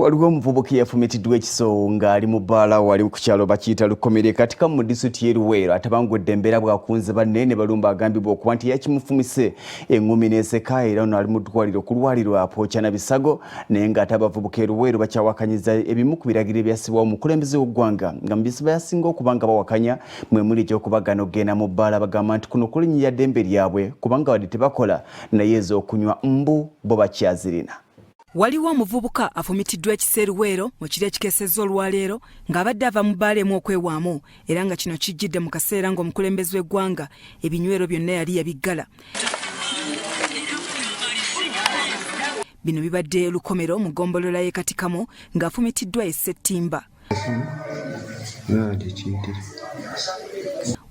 Waliwo omuvubuka eyafumitiddwa ekiso ng'ali mu bbaala wali ku kyalo bakiyita Lukomere katika mu disitulikiti y'e Luweero atabangudde embeera bw'akunze banne ne balumba agambibwa okuba nti yakimufumise eŋŋumi n'eseka era ono ali mu ddwaliro ku lwaliro apokya na bisago naye ng'ate abavubuka e Luweero bakyawakanyiza ebimu ku biragiro ebyassibwawo omukulembeze w'eggwanga nga mu bye basinga okuba nga bawakanya mwe muli eky'okubagaana okugenda mu bbaala bagamba nti kuno kulinnyirira ddembe lyabwe kubanga wadde tebakola naye ez'okunywa mbu bo bakyazirina. Waliwo omuvubuka afumitiddwa ekiso e Luweero mu kiro ekikeesezza olwaleero ng'abadde ava mu bbaala emu okwewaamu era nga kino kijjidde mu kaseera ng'omukulembeze w'eggwanga ebinywero byonna yali yabiggala. Bino bibadde Lukomero mu ggombolola y'e Katikamu ng'afumitiddwa ye Ssettimba.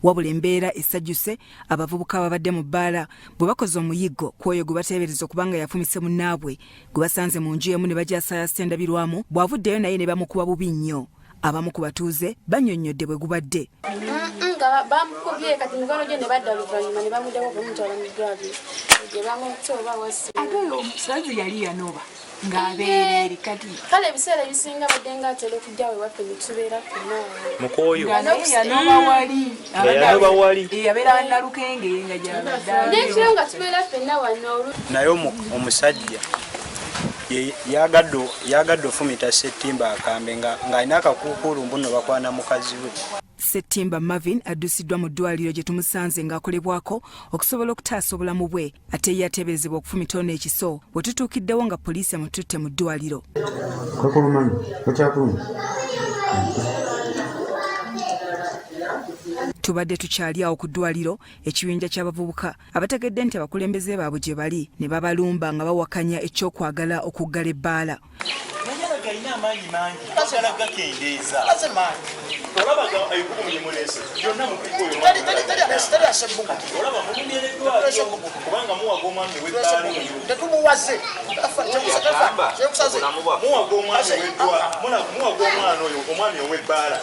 Wabula embeera esajjuse abavubuka ababadde mu bbaala bwe bakoze omuyiggo ku oyo gwe bateebereza okuba nga yafumise munnaabwe gwe basanze mu nju emu ne bagyasaayasa endabirwamu bw'avuddeyo naye ne bamukuba bubi nnyo. Abamu ku batuuze bannyonnyodde bwe gubadde. Nga bamukubye kati mikwano gye ne badda oluvannyuma ne bamuddako okumutwala mu ddwaliro gye bamutte oba wasi. Ate oyo omusazi yali yanoba ng'abeera eri kati. Kale ebiseera ebisinga badde nga atera okujja we waffe ne tubeera ffenna awo. Mukooyo. Nga naye yanoba wali. Nga yanoba wali. Yabeera Nalukenge nga gy'abadde abeera. N'ekiro nga tubeera ffenna wano. Naye omusajja yagadde ofumita Ssettimba akambe ng'alina akakuukuulu mbu nno bakwana mukazi we. Ssettimba Marvin addusiddwa mu ddwaliro gye tumusanze ng'akolebwako okusobola okutaasa obulamu bwe ate ye ateeberezebwa okufumita ono ekiso bwe tutuukiddewo nga poliisi emututte mu ddwaliro. Tubadde tukyali awo ku ddwaliro ekibinja ky'abavubuka abategedde nti abakulembeze baabwe gye bali ne babalumba nga bawakanya eky'okwagala okuggala ebbaala. Galina amaanyi mangi agala gakendeeza. Olaba ebbugumu lye muleese byonna mubikoolaba mulumbyereddwalyo kubanga muwaga omwami ow'ebbaala oyo. Tetumuwaze. Muwaga omwami muwaga omwana oyo omwami ow'ebbaala.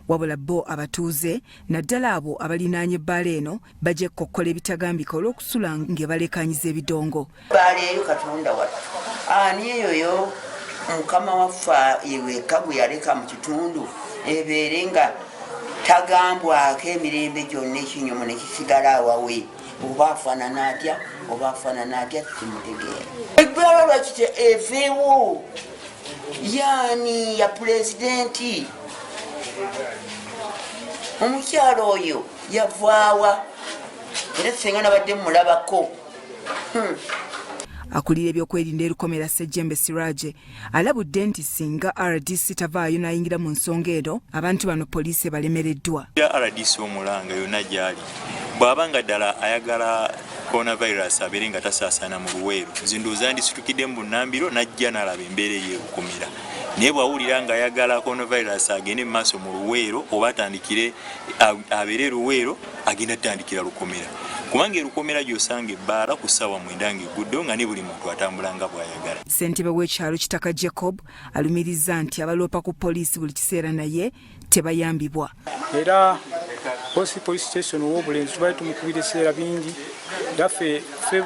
Wabula bo abatuuze naddala abo abalinaanye ebbaala eno bajja ekkokkola ebitagambika olw'okusula ng'ebaleekaanyiza ebidongo. Ebbaala eyo Katonda wattu ani eyoyo mukama waffe eweka gwe yaleka mu kitundu ebeere nga tagambwako emirembe gyonna ekinyomo ne kisigala awawe oba afaanana atya oba afaanana atya tukimutegeera. Ebbaala lwaki eveewo yaani ya pulezidenti omukyalo oyo yavaawa era senga nabadde mulabako. Akulira ebyokwerinda erukomera Ssejjembe Siraje alabudde nti singa RDC tavaayo n'ayingira mu nsonga eno abantu bano poliisi ebalemereddwa. RDC omulanga yonna gy'ali bw'aba nga ddala ayagala coronavirus abeere nga tasaasaana mu Luweero nze ndowooza ndisitukidde mu bunnambiro n'ajja n'alaba embeera ey'ebukumira naye bw'awulira ng'ayagala coronavirus agende mu maaso mu Luweero oba atandikire abeere Luweero agenda atandikira Lukomera kubanga erukomera gy'osanga ebbaala ku ssaawa 9 ng'egguddewo nga ne buli muntu atambula nga bw'ayagala. Ssentebe w'ekyalo Kitaka Jacob alumiriza nti abaloopa ku poliisi buli kiseera naye tebayambibwa. Era Posi Police Station ow'obulenzi tubadde tumukubira ebiseera bingi era ffe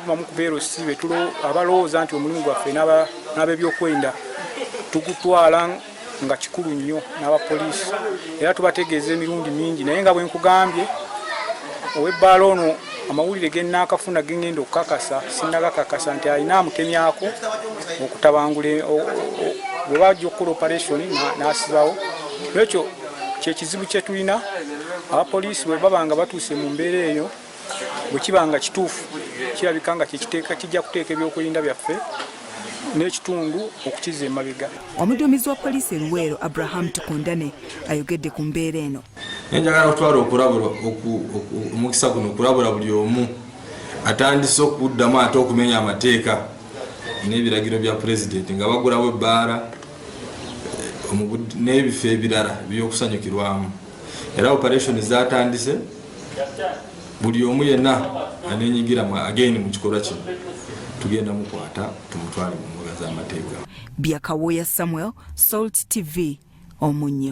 bamu ku beerosi be abalowooza nti omulimu gwaffe n'ab'ebyokwerinda tugutwala nga kikulu nnyo n'abapoliisi era tubategeeza emirundi mingi naye nga bwe nkugambye ow'ebbaala ono amawulire ge nnaakafuna ge ngenda okukakasa sinnagakakasa nti alina amutemyako okutabangula bwe bajja okukola operation n'asibawo n'ekyo kyekizibu kye tulina abapoliisi bwe baba nga batuuse mu mbeera eyo bwe kiba nga kituufu kirabika nga kyekiteeka kijja kuteeka ebyokwerinda byaffe n'ekitundu okukiza emabega. Omuduumizi wa poliisi e Luweero Abraham Tukundane ayogedde ku mbeera eno. Njagala okutwala okulabula omukisa guno okulabula buli omu atandise okuddamu ate okumenya amateeka n'ebiragiro bya pulezidenti nga bagulawo ebbaala n'ebifo ebirala ebyokusanyukirwamu era operation zatandise buli omu yenna anenyigira again mu kikolwa kino tugenda mukwata tumutwale mu mbuga z'amateeka. Byakawooya Samuel, Salt TV, Omunnyo.